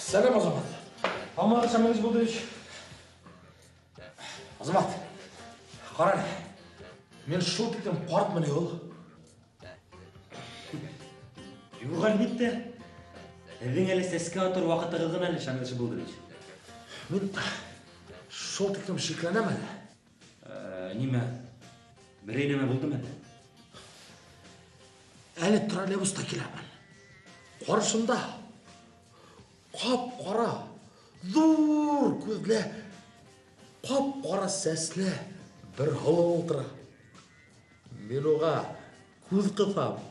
Сәләм, Азамат. Һаумыһығыҙ, Шамил Ишбулдыевич. Азамат, ҡара әле. Мин шул тиклем ҡартмын ул. Юҡ, әлбиттә. Һеҙҙең әле сәскә атыр ваҡытығыҙ ғына әле, Шамил Ишбулдыевич. Мин шул тиклем шикләнәм әле. Нимә? Берәй нәмә булдымы әле? Әле троллейбуста киләмен. Ҡаршымда ҡап-ҡара, ҙур күҙле, ҡап-ҡара сәсле бер һылыу ултыра. Мин уға күҙ ҡыҫам.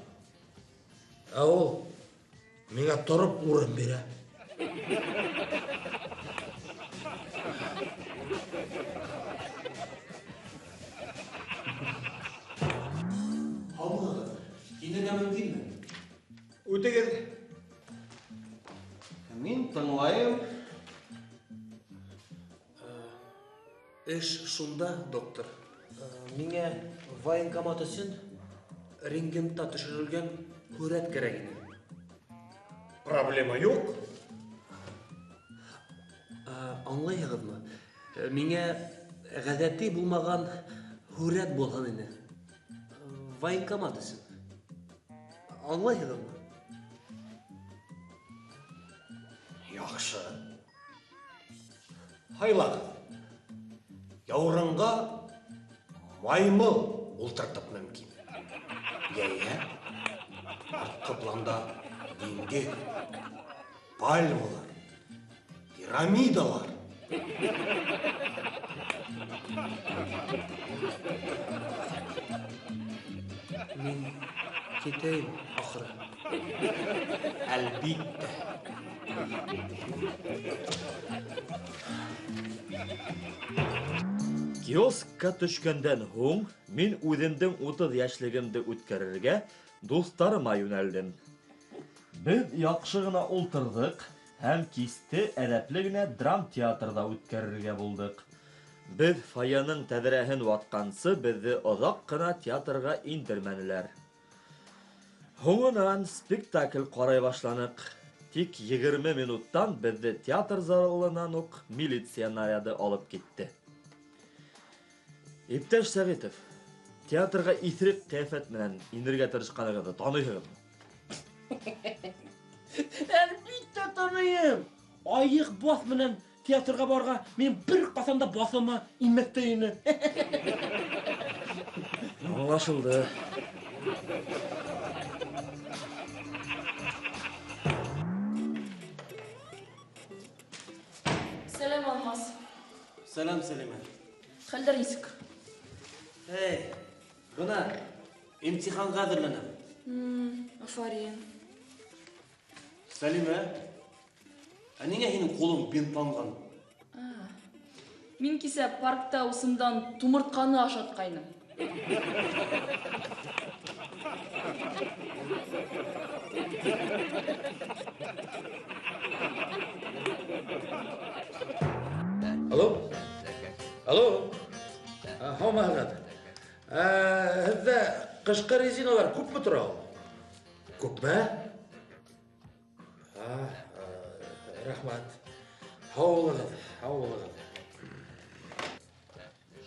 Ә ул миңә тороп урын бирә. Һаумыһығыҙ. Инергә мөмкинме? Үтегеҙ. Мин тыңлайым. Эш шунда, доктор. Миңә военкомат өсөн рентгенда төшөрөлгән һүрәт кәрәк ине. Проблема юҡ. Аңлайһығыҙмы? Миңә ғәҙәти булмаған һүрәт булһын ине. Военкомат өсөн. Аңлайһығыҙмы? Яҡшы. Һайлағыҙ. Яурынға маймыл ултыртып мөмкин. Йәйһә, артҡы планда диңгеҙ, пальмалар, пирамидалар. Мин китәйем, ахыры. Әлбиттә. Киоскка төшкәндән һуң мин үҙемдең 30 йәшлегемде үткәрергә дуҫтарыма йүнәлдем. Беҙ яҡшы ғына ултырҙыҡ һәм кисте әҙәпле генә драмтеатрҙа үткәрергә булдыҡ. Беҙ фойеның тәҙрәһен ватҡансы беҙҙе оҙаҡ ҡына театрға индермәнеләр. Һуңынан спектакль ҡарай башланыҡ. Тик 20 минуттан беҙҙе театр залынан уҡ милиция наряды алып китте. Иптәш Сәғитов, театрға иҫерек ҡиәфәт менән инергә тырышҡанығыҙҙы таныйһығыҙмы? Әлбиттә таныйым. Айыҡ баҫ менән театрға барырға мин бер ҡасан да баҫыма инмәҫ тә ине. Аңлашылды. Сәләм, Алмаз. Сәләм, Сәлимә. Хәлдәр нисек? Эй, бына имтиханға әҙерләнәм. Афарин. Сәлимә, ә ниңә һинең ҡулың бинтланған? Мин кисә паркта усымдан тумыртҡаны ашатҡайным. Алло? Алло? Һаумыһығыҙ. Һеҙҙә ҡышҡы резиналар күпме тора ул? Күпме? Рәхмәт. Һау булығыҙ, һау булығыҙ.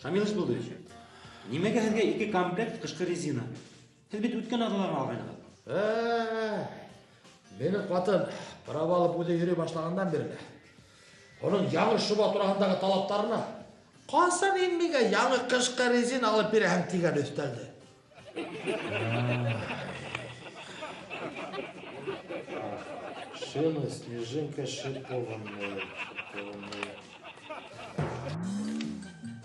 Шамил Ишбулдыевич, нимәгә һеҙгә 2 комплект ҡышҡы резина? Һеҙ бит үткән аҙналарын алғайнығыҙ. Минең ҡатын права алып үҙе йөрөй башлағандан бирле уның яңы шуба тураһындағы талаптарына ҡасан һин миңә яңы ҡышҡы резина алып бирәһең тигән өҫтәлде. Шина, снежинка, шипованная, шипованная.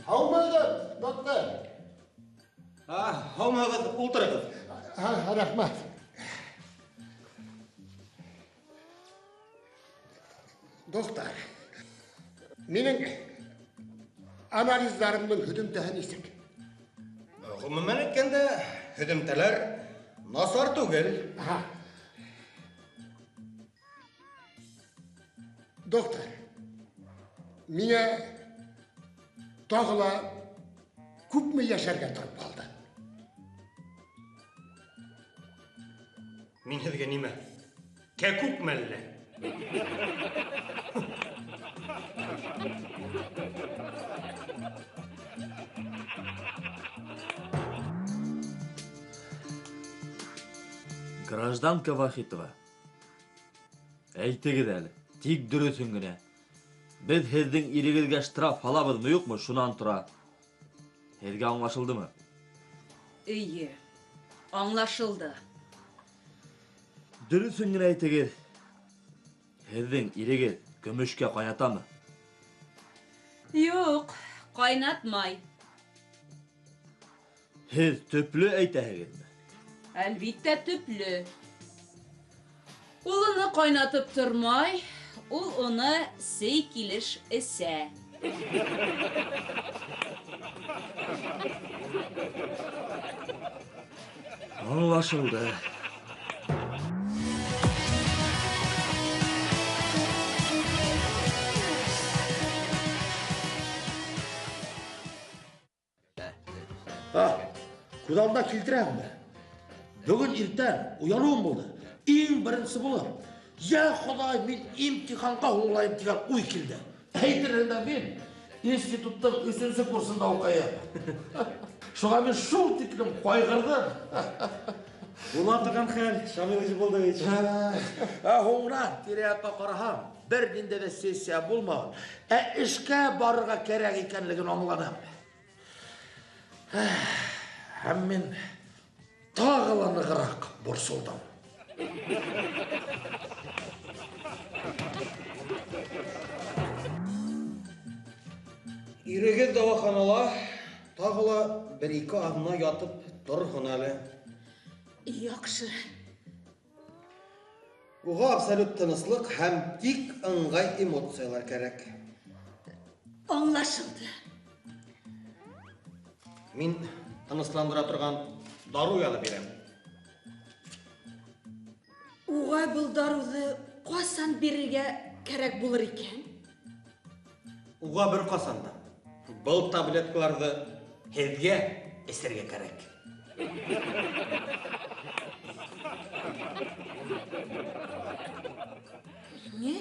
Һаумыһығыҙ, доктор. Һаумыһығыҙ, ултырығыҙ. Рәхмәт. Доктор, минең анализдарымдың һөҙөмтәһе нисек? Ғөмүмән әйткәндә, һөҙөмтәләр насар түгел. Доктор, миңә тағы ла күпме йәшәргә тороп ҡалды? Мин һеҙгә нимә? Кәкүкме әллә? Гражданка Вахитова, әйтегеҙ әле, тик дөрөҫөн генә. Беҙ һеҙҙең ирегеҙгә штраф һалабыҙмы, юҡмы, шунан тора. Һеҙгә аңлашылдымы? Эйе, аңлашылды. Дөрөҫөн генә әйтегеҙ. Һеҙҙең ирегеҙ көмөшкә ҡайнатамы? Юҡ, ҡайнатмай. Һеҙ төплө әйтәһегеҙме? Әлбиттә төплө. Ул уны ҡайнатып тормай, ул уны сей килеш эсә. Аңлашылды. Күҙ алдына килтерәһеңме? Бөгөн иртән уяныуым булды. Иң беренсе булып, йә Хоҙай, мин имтиханға һуңлайым тигән уй килде. Әйтерһең дә мин институттың 3-нсе курсында уҡыйым. Шуға мин шул тиклем ҡайғырҙым. Була торған хәл, Шамил Ижболдович. Ә һуңынан тирә-яҡҡа ҡараһам, бер ниндәй ҙә сессия булмаған, ә эшкә барырға кәрәк икәнлеген аңланым. Һәм мин тағы ла нығыраҡ борсолдом. Ирегеҙ дауаханала тағы ла бер-ике аҙна ятып торһон әле. Яҡшы. Уға абсолют тыныслыҡ һәм тик ыңғай эмоциялар кәрәк. Аңлашылды. Мин тынысландыра торған дарыу яҙып бирәм. Уға был дарыуҙы ҡасан бирергә кәрәк булыр икән? Уға бер ҡасан да. Был таблеткаларҙы һеҙгә эсергә кәрәк. Ни?